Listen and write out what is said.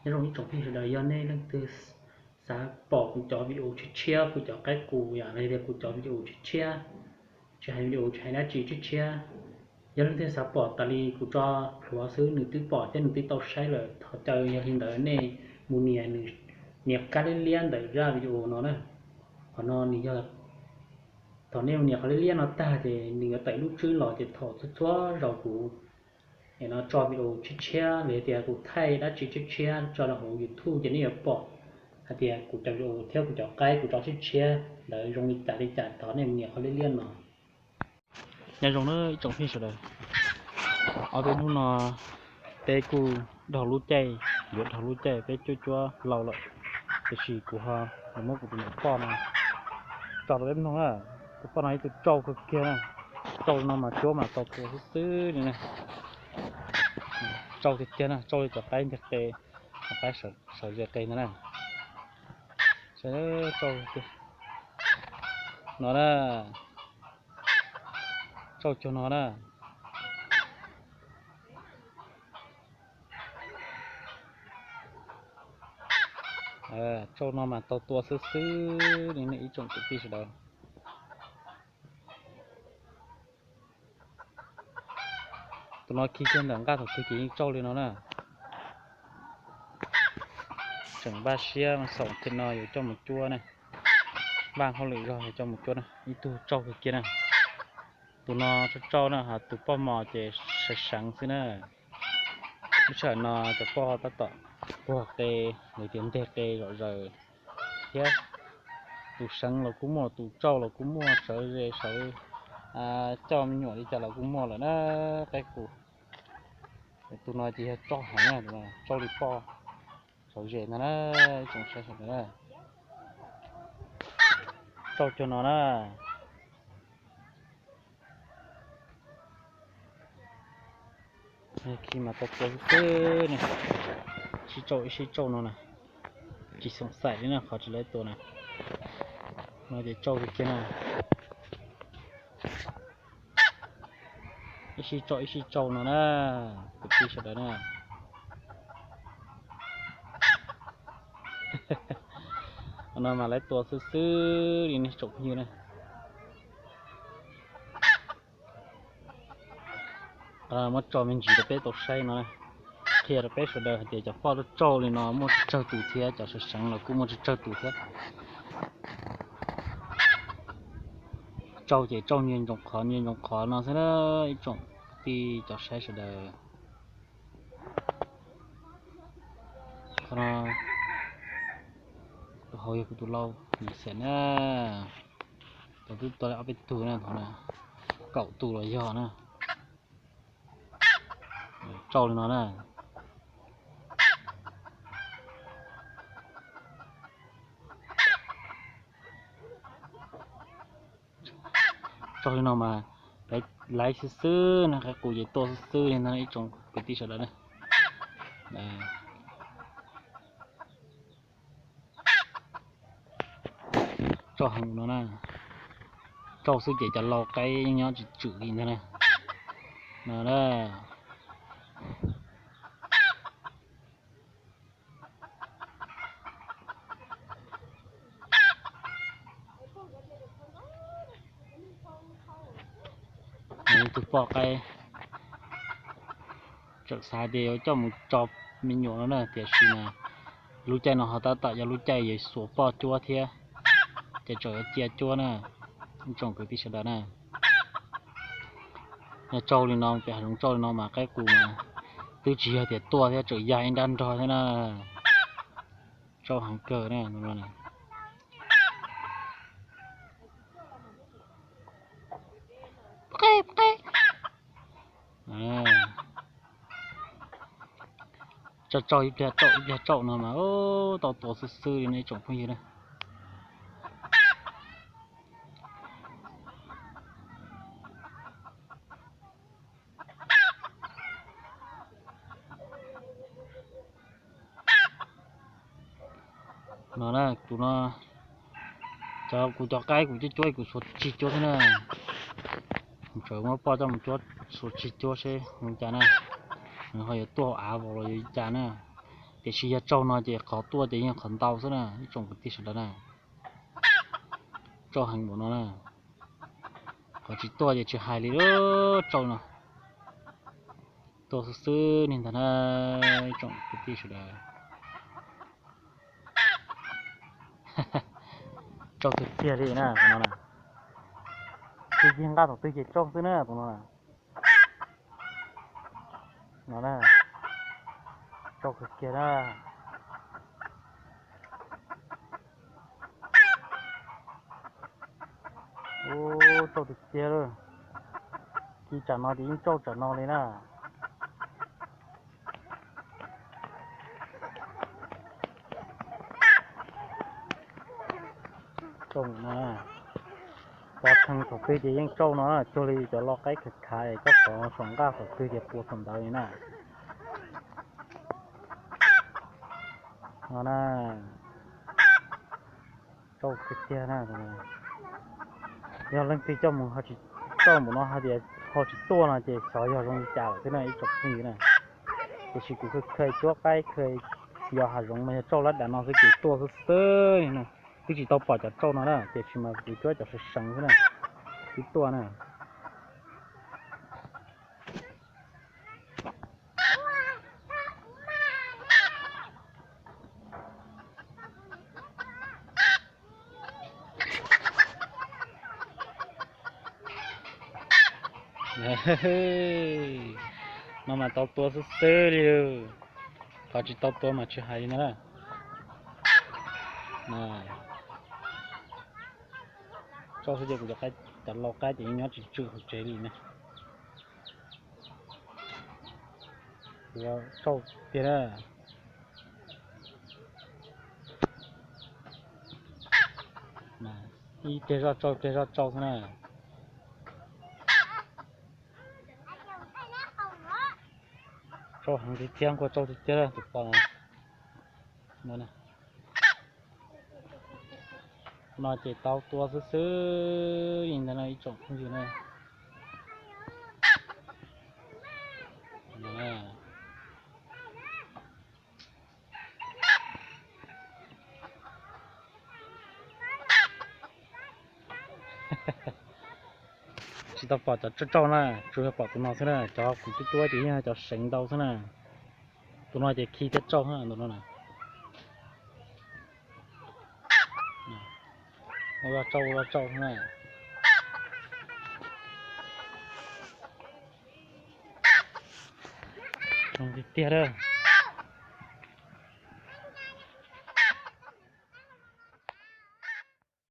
Nyob zoo ib tsoom phooj ywg sawv daws, yog nej leej twg xav pom kuv cov video tshiab tshiab, kuv cov qaib qus yom, los yog tias kuv cov video tshiab tshiab, tsis hais video tsis hais dab tsi tshiab tshiab, yog leej twg xav pom tas li kuv tso plhuav xwb nws twb pom thiab nws twb tau saib lawm, thov caw yog li ntawd nej mus nias nws nias qab liab liab ntawm zaj video no na. Qhov no nws yog, thaum nej mus nias qhov liab liab no tag ces nws yuav tawm lub tswb los ces thaum txhua txhua zaus kuv no tso video tshiab tshiab los yog tias kuv thaij dab tsi tshiab tshiab tso rau hauv YouTube ces nej yuav pom hais tias kuv cov video thiab kuv cov qaib kuv tso tshiab tshiab ntawd zoo li cas li cas, thov nej mus nias qhov liab liab no. Nyob zoo nawb ib tsoom phooj sawv daws, ob peb hnub no peb kuj dhau lub caij, yuav dhau lub caij peb cuab cuab laus lawm, tiam sis kuv ho muab kuv tus niam poj no tso rau peb mloog na. Tus poj no ib tug tsauj kawg kiag na, tsauj no mas cuab mas tau tua xwb xwb li na. Tsauj tiag tiag na, tsauj li cov qaib nteg qe, cov qaib sawv ze qe ntag na. Saib tsauj tiag no na, tsauj cuag no na. Tsauj no mas tau tua xwb xwb li nej ib tsoom kwv tij sawv daws. Tus no khi kiag ntawm nqaj thaum twg ces yeej tsauj li no na. Tseem npaj siab xaum thiaj no yuav coj mus cuab na. Npaj hauj lwm zog yuav coj mus cuab na, ib tug tsauj kawg kiag na. Tus no tsauj tsauj na, ho tus poj mos ces seev seev xwb na. Lub sij hawm no cov poj tab tom puag qe, los tias nteg qe zom zaws thiab. Tus seev los kuj muaj, tus tsauj los kuj muaj, sawv ze sawv coj me nyuam li cas los kuj muaj lawm na. Qaib qus, tus no ces yog tsauj heev na, tsauj li poj, sawv ze ntag na, ib tsoom saib sawv daws na. Tsauj cuag no na. Khi mas tau tua xwb xwb ne. Sib tsauj ib sib tsauj no na, tsis xoom xaim li na qhov tsis lawv tua na. No ces tsauj kiag na. Ib sib tsauj ib sib tsauj no na, kwv tij sawv daws na. No mas lawv tua xwb xwb li nej tsoom phooj ywg na. Muab tso me ntsis rau peb tau saib no, qhia rau peb sawv daws hais tias cov poj tsauj li no muaj tsawg tus thiab, cov seev seev los kuj muaj tsawg tus thiab. Tsauj ces tsauj nyias ntsoov qhov nyias ntsoov qhov no xwb na, ib tsoom tij cov saib sawv daws. Qhov no, tus hauv yog kuv tus lau Yim Xeem na, tau twb tua ob peb tug na, kaum tus los yog na. Tsauj li no na. Tsauj li no mas laiv xwb xwb no, qaib qus ces tuaj xwb xwb li no ib tsoom kwv tij sawv daws na. Tsauj heev no na, tsauj xwb ces cov lau qaib yeej nyob tsis tswm li ntag na. No na. Tus poj qaib tseem xav tias yuav coj mus tso me nyuam no na, tiam sis mas lub caij no ho tab tom yog lub caij yuav xuas poj cuab thiab, ces tseem yuav cia cuab na, ib tsoom kwv tij sawv daws na. Nyob tsauj li no, pem hav zoov tsauj li no mas qaib qus mas twb tsis yog tias tuaj thiab, tseem yag ib nrab nrog thiab na. Tsauj heev kawg na. Tsauj tsauj ib pliag tsauj ib pliag tsauj no mas tau tua xwb xwb li no ib tsoom phooj ywg na. No na, tus no, cov kuv cov qaib kuv cuab cuab kuv xuas tsig cuab xwb na. Kuv tseem muab poj coj mus cuab xuas tsig cuab seb zoo li cas na. Nws ho yuav tuaj hauv av vau los yuav li cas na. Tiam sis yog tsauj no ces qhov tuaj ces yeej qhov ntau xwb na ib tsoom kwv tij sawv daws na. Tsauj heev npaum no na. Qhov tsis tuaj ces tsis hais li lawm, tsauj no. Tuaj xwb xwb li ntag na ib tsoom kwv tij sawv daws. Tsauj tiag tiag li na tus no na. Tsis yig nqaj thaum twg ces tsauj xwb na tus no na. No na, tsauj kawg kiag na. Ub, tsauj tiag tiag lawm. Ci tsam no ces yeej tsauj tsam no li na. Tsauj no, pov theej thaum twg ces yeej tsauj no, cuag li cov lau qaib khav khav es koj pov saum nqaj thaum twg ces puas thaum ntawd li na. No na, tsauj tiag tiag na. Yog leej twg coj mus ho tsis tsauj npaum no hais tias ho tsis tuaj no ces xyov yog zoo li cas lawm xwb na ib tsoom phooj ywg na. Tiam sis kuv kha cuab qaib kha yos hav zoov mas yog tsauj lab dav no xwb ces tuaj xwb xwb na. Twb tsis tau pom cov tsauj no na, tiam sis mas kuv cuab cov seev seev xwb na, twb tuaj na. No mas tau tua xwb xwb li, qhov tsis tau tua mas tsis hais li na. Tsauj xwb ces kuv cov lau qaib ces yeej nyob tsis tswm hauv tsev li na. Kuv tsauj tiag na. Ib pliag zoj tsauj ib pliag zoj tsauj xwb na. Tsauj heev tiag tiag, nquag tsauj tiag tiag tus pos no. No ces tau tua xwb xwb li ntawd no ib tsoom phooj ywg na. Tsis tau pom cov tsauj tsauj na, tsuas yog pom tus no xwb na, cov kuv twb tua ces yeej cov seev ntau xwb na. Tus no ces khi thiab tsauj na, tus no na. Ua zoj tsauj ua zoj tsauj xwb na. Tiag tiag a.